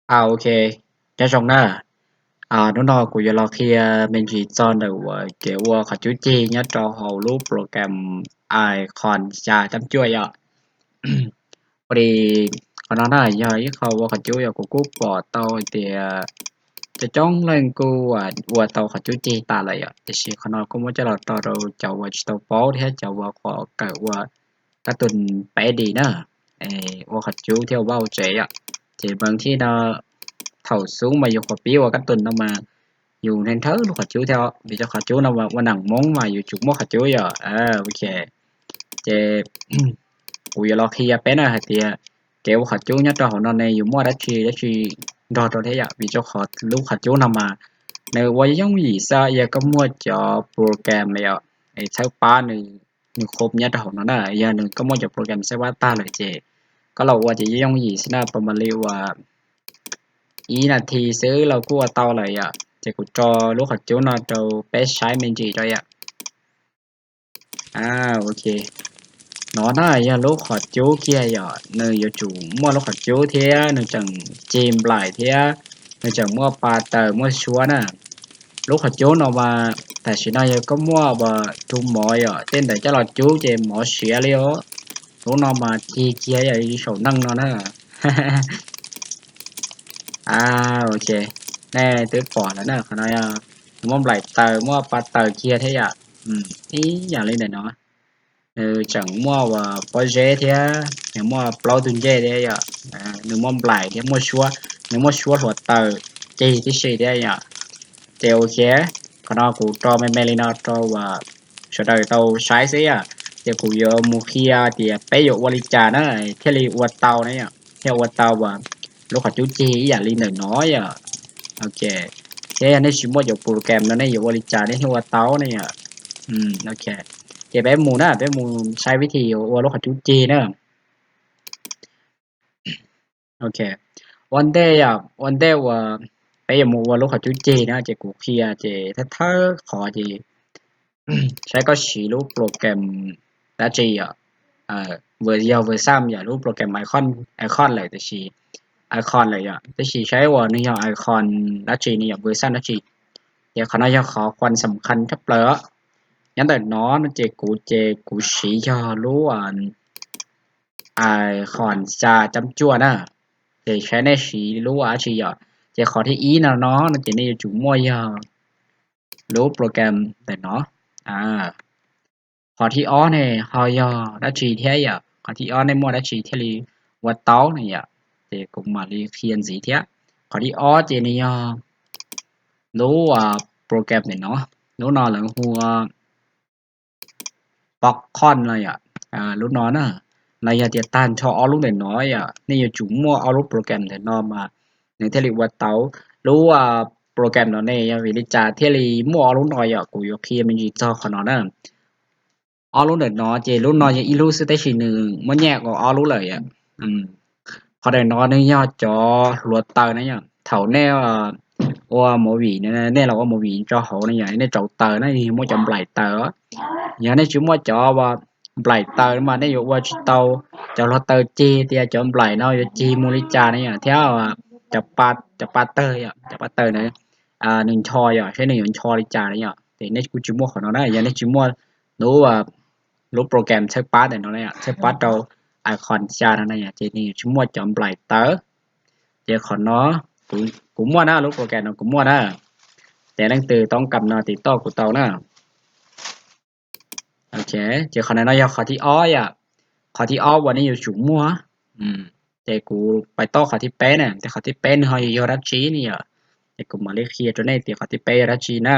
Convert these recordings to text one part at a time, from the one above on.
Ok, nyob zoo na. Hnub no kuv yuav los qhia me ntsis txog ntawm uas kev ua qhov cub ceg nyob rau hauv lub program Icon xya cam cuaj yom. Ua li qhov no na yog ib qho ua qhov cub yom, kuv kuj pom tau hais tias cov coob leej kuj ua tau qhov cub ceg tas lawm yom, tiam sis qhov no kuj muab coj los rau rau cov uas tsis tau paub thiab cov uas qhov kawm ua kab tus peb D na, ua qhov cub thiab ua vaj ua tsev yom. Ces peev thib no thaum xub mas yus qhuav pib ua kab tus no mas yus nrhawv lub qhov cub thiab, vim rau qhov cub no mas ua neej Hmoob mas yus tsum muaj qhov cub yom. Ok, ces kuv yuav los qhia peb na hais tias kev ua qhov cub nyob rau hauv no ne yus muaj dab tsi dab tsi nrog rau thiab yom, vim rau qhov lub qhov cub no mas nws ua yooj yim xwb, yog koj muaj cov program yom, es txhawb pab nws, nws khob nyob rau hauv no na, yog nws koj muaj cov program txhawb pab tag lawm ces koj los ua ces yooj yim xwb na, pas mam li uas ib nas this xwb los kuj ua tau lawm yom. Ces kuv tso lub qhov cub no rau peb saib me ntsis rau yom. Ok, no na yog lub qhov cub kiag yom, nws yuav tsum muaj lub qhov cub thiab nws tseem ceg nplaim thiab nws tseem muaj pas taws muaj suab na. Lub qhov cub no mas tam sim no yog koj muaj tus mov yom, tej ntawd coj los cub ces mov siav li os. Lub no mas ceg kiag yom, saum neej no na. Ok, nej twb pom lawm na, qhov no yog nws muaj nplaim taws muaj pas taws kiag thiab yom. Ib yam li ntawm no, nws tseem muaj uas pob zeb thiab nws muaj plaub tug ncej thiab yom. Nws muaj nplaim thiab muaj suab, nws muaj suab hluav taws ceg tib si thiab yom. Ces ok, qhov no kuv tso me me li no rau uas sawv daws tau saib xwb yom. Ces kuv yuav mus qhia tias peb yuav ua li cas na thiaj li ua tau na yom, thiaj ua tau uas lub qhov cub ceg ib yam li ntawm no yom. Ok, thiab yog nej tsis muaj cov program no nej yuav ua li cas nej thiaj ua tau ne yom. Ok, ces peb mus na, peb mus saib vib thi yuav ua lub qhov cub ceg na. Ok, ua ntej, ua ntej uas peb yuav mus ua lub qhov cub ceg na ces kuv qhia ces thawj thawj qhov ces saib koj siv lub program dab tsi yom. Yog version yom, lub program Icon lawm tiam sis, Icon lawm yom, tiam sis saib uas nws yog Icon dab tsi, nws yog version dab tsi. Ces qhov no yog qhov khuam xam khas tshaj plaws. Nyob ntawm no no ces kuv ces kuv siv yog lub Icon xya cam cuaj na. Ces saib nej siv lub dab tsi yom. Ces qhov thib ib no no no ces nej yuav tsum muaj yog lub program ntawm no. Qhov thib ob ne ho yog dab tsi thiab yom, qhov thib ob nej muaj dab tsi thiaj li ua tau ne yom. Ces kuv mam li qhia ntxiv thiab. Qhov thib ob ces nws yog lub program ntawm no, lub no lawv hu ua Popcon no yom. Lub no na, los yog tias tag nrho ob lub ntawm no yom, nej yuav tsum muaj ob lub program ntawm no mas nws thiaj li ua tau. Lub program no ne yog vim li cas thiaj li muaj ob lub no yom, kuv yuav qhia me ntsis txog qhov no na. Ob lub ntawm no ces lub no yog ib lub xwb tab sis nws muab nyaj ua ob lub lawm yom. Qhov ntawm no nws yog cov hluav taws na yom. Thaum nej ua movie, nej los ua movie rau hauv na yom, nej tsau taws na, yog muaj cov nplaim taws. Yog nej tsis muaj cov nplaim taws mas nej yuav ua tsis tau. Cov hluav taws ceg tias cov nplaim no yuav ceg mus li cas na yom, thiab cov pa taws yom, cov pa taws na nws ncho yom, saib nws yuav ncho li cas na yom. Ces nej kuj tsis muaj qhov no na, yog nej tsis muaj lub, lub program txhawb pab ntawm no, txhawb pab rau Icon xya no na yom, ces nws yuav tsis muaj cov nplaim taws. Ces qhov no kuv muaj na, lub program no kuv muaj na. Ces leej twg toob kam no tiv toj kuv tau na. Ok, ces qhov no yog qhov thib ob yom. Qhov thib ob uas nej yuav tsum muaj. Ces kuv pais toj qhov thib peb na, ces qhov thib peb nws ho yog dab tsi ne yom. Ces kuv mam li qhia rau nej tias qhov thib peb yog dab tsi na.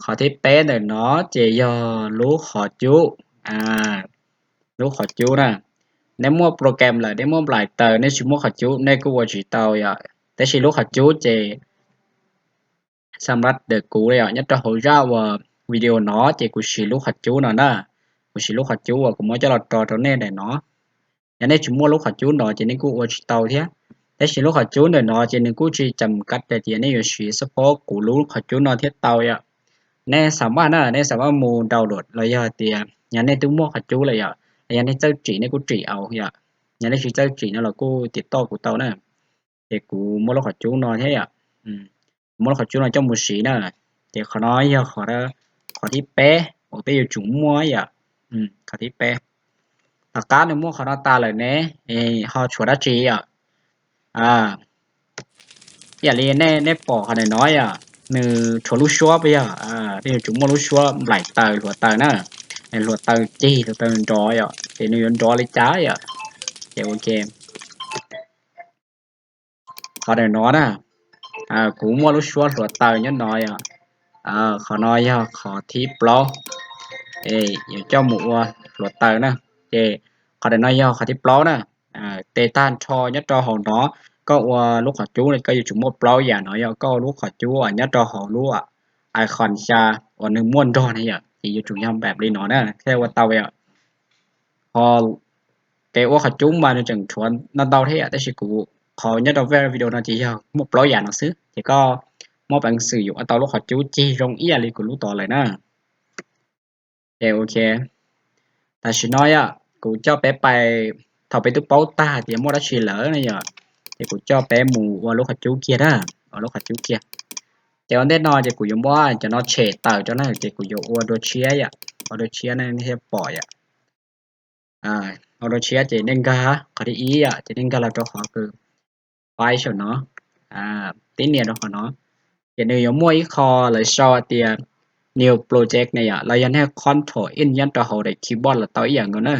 Qhov thib peb ntawm no ces yog lub qhov cub, lub qhov cub na. Nej muaj program lawm, nej muaj nplaim taws, nej tsis muaj qhov cub nej kuj ua tsis tau yom. Tab sis lub qhov cub ces xam lab ntawm kuv yom, nyob rau hauv zaj uas video no ces kuv siv lub qhov cub no na. Kuv siv lub qhov cub uas kuv muab coj los rau rau nej ntawm no. Yog nej tsis muaj lub qhov cub no ces nej kuj ua tsis tau thiab. Tab sis lub qhov cub ntawm no ces nws kuj tsis xam kab tias nej yuav siv support kuv lub qhov cub no thiaj tau yom. Nej xam maj na, nej xam maj mus download los yog tias yog nej twb muaj qhov cub lawm yom, Yog nej txawj tsim nej kuj tsim au yom. Yog nej tsis txawj tsim no los kuj tiv toj kuv tau na. Ces kuv muaj lub qhov cub no thiab yom. Kuv muaj lub qhov cub no coj mus siv na. Ces qhov no yog qhov thib peb uas peb yuav tsum muaj yom. Qhov thib peb. Tom qab nws muaj qhov no tas lawm ne, ho tshuav dab tsi yom? Ib yam li nej pom qhov ntawm no yom, nws tshuav lub suab puas yog? Nej yuav tsum muaj lub suab nplaim taws hluav taws na. Hluav taws cig hluav taws nrov yom, ces nws yuav nrov li cas yom? Ces ok, qhov ntawm no na, kuv muaj lub suab hluav taws nyob no yom. Qhov no yog qhov thib plaub, yuav coj mus ua hluav taws na. Ces qhov ntawm no yog qhov thib plaub na. Ces tag nrho nyob rau hauv no, koj ua lub qhov cub koj yuav tsum muaj plaub yam no yom. Koj ua lub qhov cub nyob rau hauv lub icon xya uas nws muaj nrog na yom, ces yuav tsum yog npaum li no na thiaj ua tau yom. Ho kev ua qhov cub mas nws tseem tshuav ntau ntau thiab yom, tab sis kuv qhov nyob rau video no ces yog muaj plaub yam no xwb, ces koj muaj peev xwm yuav ua tau lub qhov cub cig zoo ib yam li kuv lub tod lawm na. Ces ok, tam sim no yom, kuv coj peb pais, thaum peb twb paub tag tias muaj dab tsi lawm na yom, ces kuv coj peb mus ua lub qhov cub kiag na, ua lub qhov cub kiag. Ces ua ntej no ces kuv yuav muab cov no tshem tawm rau na, ces kuv yuav ua dua tshiab yom, ua dua tshiab nej thiaj pom yom. Ua dua tshiab ces nej nkag qhov thib ib yom, ces nej nkag los rau qhov kws faib saum no, tib nias rau qhov no, ces nws yuav muaj ib qho lawv sau tias new project ne yom, los yog nej control in nyob rau hauv daim keyboard los tau ib yam nkaus na.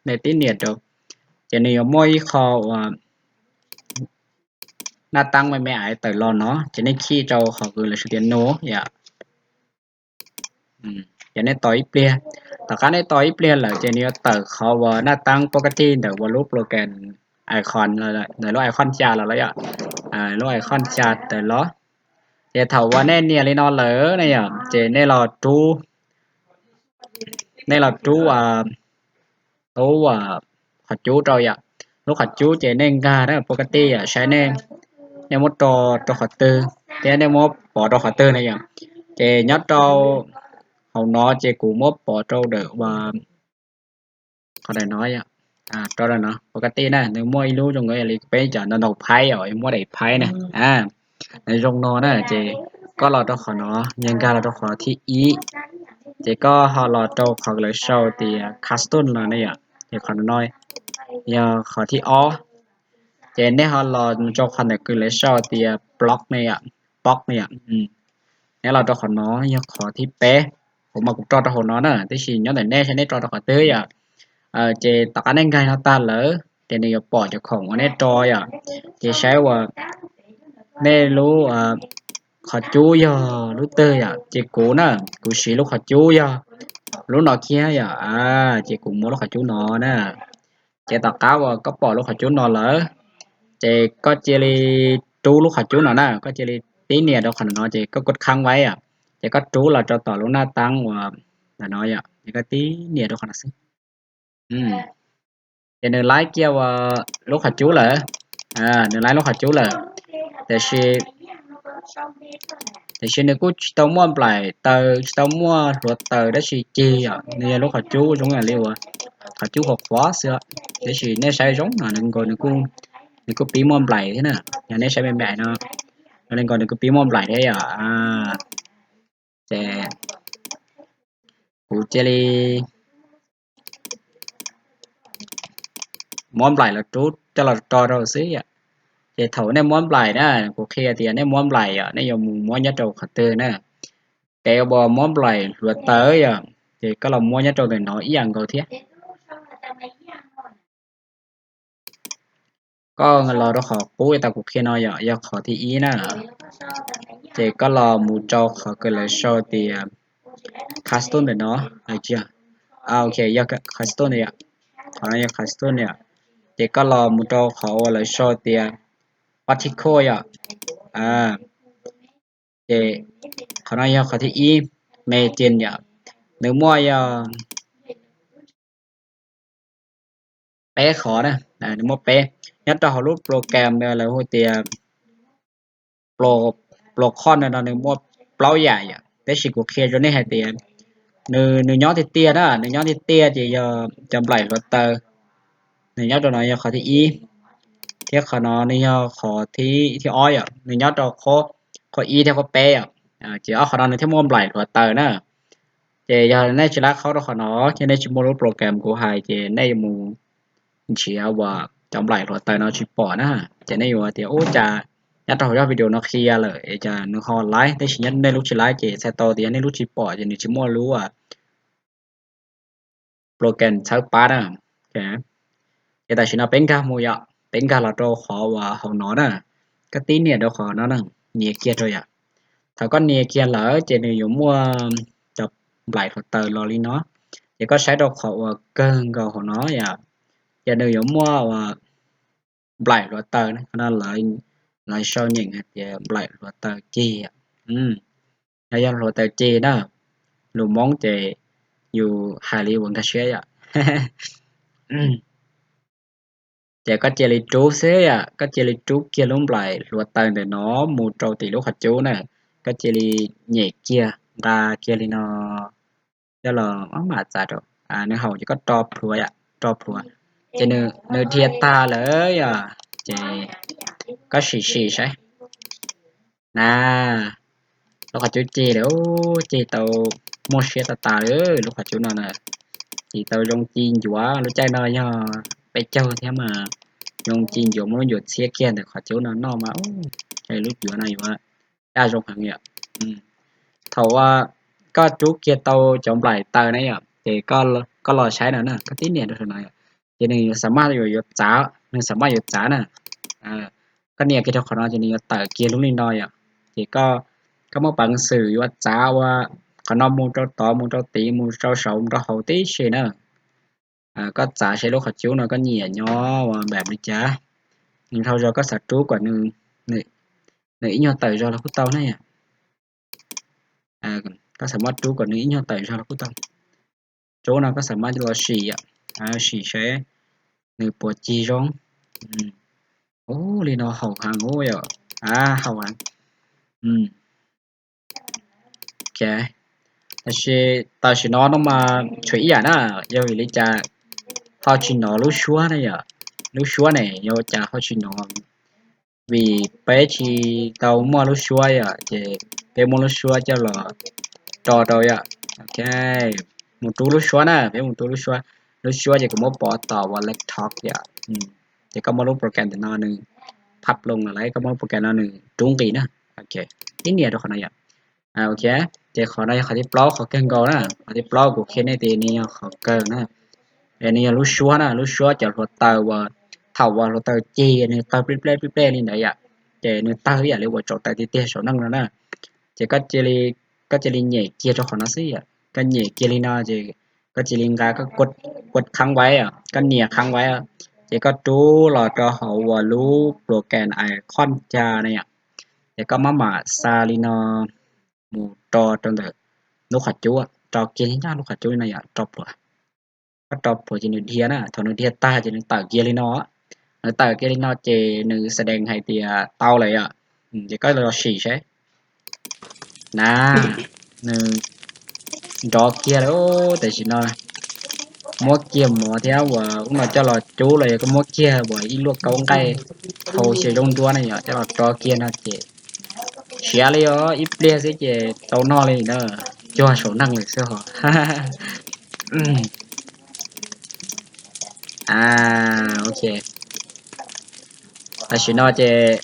Nej tib nias rau, ces nws yuav muaj ib qho uas naj tab me me ais tawm los no, ces nej khij rau qhov kws lawv sau tias no yom. Ces nej tos ib pliag, tom qab nej tos ib pliag lawm ces nws yuav tawm qhov uas naj tab pov ka tij ntawm uas lub program icon, ntawm lub icon xya los los yom, lub icon xya tawm los. Ces thaum uas nej nias li no lawm ne yom, ces nej los rub, nej los rub lub qhov cub rau yom. Lub qhov cub ces nej nkag na, pov ka tij yom, saib nej, nej muab rau rau qhov twg thiab nej muab pov rau qhov twg na yom. Ces nyob rau hauv no ces kuv muab pov rau ntawm uas qhov daim no yom, rau daim no pov ka tij na, nws muaj ib lub zoo li peb cov ntau ntau phaib os, muab daim phaib na. Nws zoo no na, ces koj los rau qhov no, yog nkag los rau qhov thib ib, ces koj ho los rau qhov lawv sau tias custom no ne yom, ces qhov no yog qhov thib ob. Ces nej ho los mus rau qhov ntawm kws lawv sau tias block ne yom, block ne yom. Nej los rau qhov no yog qhov thib peb. Kuv mas kuv rau rau hauv no na, tab sis nyob ntawm nej saib nej rau rau qhov twg yom. Ces tom qab nej nkag no tag lawm ces nws yuav pom cov khoom uas nej rau yom. Ces saib uas nej lub qhov cub yog lub twg yom. Ces kuv na, kuv siv lub qhov cub yog lub no kiag yom, ces kuv muab lub qhov cub no na. Ces tom qab uas koj pom lub qhov cub no lawm, ces koj cia li rub lub qhov cub no na, koj cia li tib nias rau qhov no ces koj kub khaab vaib yom, ces koj rub los rau tom lub naj tab uas ntawm no yom, ces koj tib nias rau qhov no xwb. Ces nws laib kiag uas lub qhov cub lawm, nws laib lub qhov cub lawm, tiam sis, tiam sis nws kuj tsis tau muaj nplaim taws, tsis tau muaj hluav taws dab tsi cig yom, nws yog lub qhov cub zoo li uas qhov cub qhuav qhuav xwb. Tiam sis nej saib zoo no nws nkaus, nws kuj pib muaj nplaim thiab na. Yog nej saib me me no, zoo li nkaus nws kuj pib muaj nplaim thiab yom. Ces kuv cia li muab nplaim los rub coj los rau rau xwb yom. Ces thaum nej muab nplaim na, kuv qhia tias nej muab nplaim yom, nej yuav mus muab nyob rau qhov twg na. Kev uas muab nplaim hluav taws yom, ces koj los muab nyob rau ntawm no ib yam nkaus thiab. Koj los rau qhov qub uas kuv qhia no yom, yog qhov thib ib na. Ces koj los mus rau qhov kws lawv sau tias custom ntawm no, ok, yog custom yom, qhov no yog custom yom. Ces koj los mus rau qhov uas lawv sau tias particle yom. Ces qhov no yog qhov thib ib, me cin yom, nws muaj yog peb qhov na, nws muaj peb. Nyob rau hauv lub program lawv hu tias pro, procon no nws muaj plaub yam yom, tab sis kuv qhia rau nej hais tias nws nyob tiag tiag na, nws nyob tiag tiag ces yog cov nplaim hluav taws. Nws nyob rau no yog qhov thib ib, thiab qhov no nws yog qhov thib thib ob yom, nws nyob rau qhov ib thiab qhov peb yom. Ces ob qhov no nws thiaj muaj nplaim hluav taws na. Ces yog nej tsis lab qhaub rau qhov no, ces nej tsis muaj lub program kuv hais ces nej yuav mus nrhiav uas cov nplaim hluav taws no tsis pom na. Ces nej yuav tias ub cas nyob rau hauv zaj video no qhia lawm es cas nws ho laib, tab sis nej lub tsis laib ces txhais tau tias yog nej lub tsis pom ces nws tsis muaj lub program txhawb pab na. Ces tam sim no peb nkag mus yom, peb nkag los rau qhov uas hauv no na, koj tib nias rau qhov no na, nias kiag rau yom. Thaum koj nias kiag lawm ces nws yuav muaj cov nplaim hluav taws los li no, ces koj saib rau qhov uas kawg nkaus hauv no yom, ces nws yuav muaj uas nplaim hluav taws na, qhov no lawv sau nyeem hais tias nplaim hluav taws ceg. Yog hluav taws ceg na, lus Hmoob ces yus hais li uas nkag siab yom. Ces koj cia li rub xwb yom, koj cia li rub kiag lub nplaim hluav taws ntawm no mus rau tim lub qhov cub na, koj cia li nyem kiag nqa kiag li no coj los mam txav rau nws haum ces koj ro plhuav yom, ro plhuav. Ces nws dhia tag lawm yom, ces koj sim sim saib na, lub qhov cub ceg lawm, ceg tau muaj siab tas tas li lub qhov cub no na. Ces tau zoo ci ncuav, lub caij no yog peb caug thiab mas zoo ci ncuav, muab lub ncuav txhiab kiag ntawm qhov cub no noj mas, lub ncuav no yuav daj zoo heev yom. Thaum uas koj rub kiag tau cov nplaim taws na yom, ces koj los saib no na, koj tib nias rau saum no yom, ces nws yuav xam maj yuav yuav txav, nws xam maj yuav txav na. Koj nias kiag rau qhov no ces nws yuav tawm kiag lub li no yom. Ces koj muaj peev xwm yuav txav ua qhov no mus rau tod mus rau tid mus rau saud mus rau hauv tib si na. Koj txav seb lub qhov cub no koj nyiam nyob ua npam li cas, nws dhau zog koj xav rub kom nws ib nyuag tawm zog los kuj tau na yom. Koj xav maj rub kom nws ib nyuag tawm zog los kuj tau. Rub no koj xav maj los sim, sim seb nws puas cig zoo. Ub, li no haum heev ub yom. Haum heev. Tab sis tam sim no no mas tshuav ib yam na, yog vim li cas ho tsis hnov lub suab ne yom? Lub suab ne yog ua cas ho tsis hnov? Vim peb tsis tau muaj lub suab yom, ces peb muab lub suab coj los ro rau yom. Ok, mus rub lub suab na, peb mus rub lub suab. Lub suab ces kuv muab pov tom uas laptop yom. Ces koj muab lub program ntawm no nws phab ploos lawm, koj muab lub program no nws rub nqis na. Ok, tib nias rau qhov no yom. Ok, ces qhov no yog qhov thib plaub, qhov kawg nkaus na. Qhov thib plaub kuv qhia nej tias nws yog qhov kawg na. Es nws yog lub suab na, lub suab cov hluav taws uas thaum uas hluav taws cig nws tawg plij plej plij plej li ntawd yom, ces nws tawg ib yam li uas tsaus taws tiag tiag saum neej no na. Ces koj cia li nyem kiag rau qhov no xwb yom, koj nyem kiag li no ces koj cia li nqa koj kua khab vaiv, koj nias khab vaiv, ces koj rub los rau hauv uas lub program icon ca na yom, ces koj maj mam xa li no mus ro rau ntawm lub qhov cub, ro kiag li ncaj lub qhov cub li no yom, ro plhuav. Koj ro plhuav ces nws dhia na, thaum nws dhia tag ces nws tawm kiag li no. Nws tawm kiag li no ces nws xa dees hais tias tau lawm yom. Ces koj los sim seb. Na, nws nrov kiag lawm, tam sim no muab kiag mov thiab uas ub no coj los cub los yog koj muab kiag uas ib luaj kaub nqaij hau xyaw zaub nruab na yom, coj los ro kiag no ces siav li os, ib pliag xwb ces tau noj li na, cuag saum neej lawm xwb hos. Ok, tam sim no ces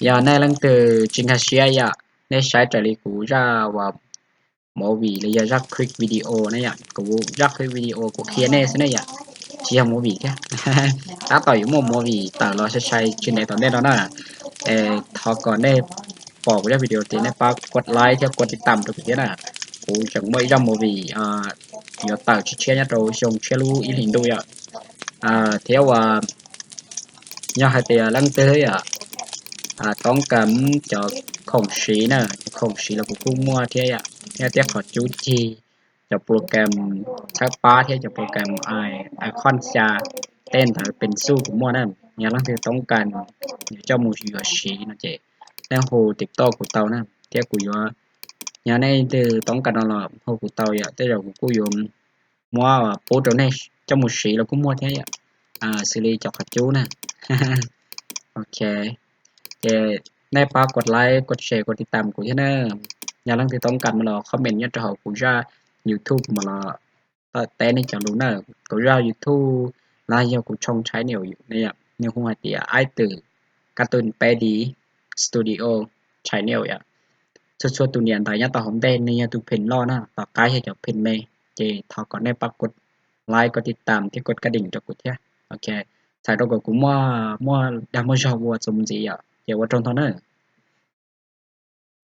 yog nej leej twg tsis nkag siab yom, nej saib raws li kuv zaj uas movie los yog zaj quick video na yom, kuv zaj quick video kuv qhia nej xwb ne yom, tsis yog movie thiab. Tab tom yuav muaj movie tawm los sai sai tsis ntev tom ntej no na. Thov kom nej pom kuv zaj video tias nej pab kuv like thiab kuv tiv tam rau kuv thiab na. Kuv tseem muaj ib zaj movie yuav tawm tshiab tshiab nyob rau xyoo tshiab lub ib hlis ntuj yom. Thiab uas yog hais tias leej twg yom, toob kas cov khoom siv na, cov khoom siv los kuv kuj muaj thiab yom, thiab thiab qhov cub cig, cov program txhawb pab thiab cov program icon xya, tej ntawd peev xwm kuv muaj na. Yog leej twg toob kas yuav coj mus yuav siv no ces nej hu TikTok kuv tau na, thiab kuv yuav Yog nej leej twg toob kas no los hu kuv tau yom, tej zaum kuv kuj yuav muab pub rau nej coj mus siv los kuj muaj thiab yom, xws li cov qhov cub na. Ok, ces nej pab kov like, kov share, kov tiv tam kuv thiab na. Yog leej twg toob kas mas los comment nyob rau hauv kuv zaj YouTube mas los teb nej cov lus na. Kuv zaj YouTube los yog kuv tshooj channel ne, nws hu hais tias Aib Twm Kab Tw Peb D Studio channel yom. Txhua txhua tus niam ntawv nyob tau hauv ntej nws yog tus phim loj na, tom qab yog cov phim me, ces thov kom nej pab kov like, kov tiv tam thiab kov kab deem rau kuv thiab. Ok, txhawm rau kom kuv muaj muaj dag muaj zog ua txuas mus ntxiv yom, ces ua tsaug ntau na.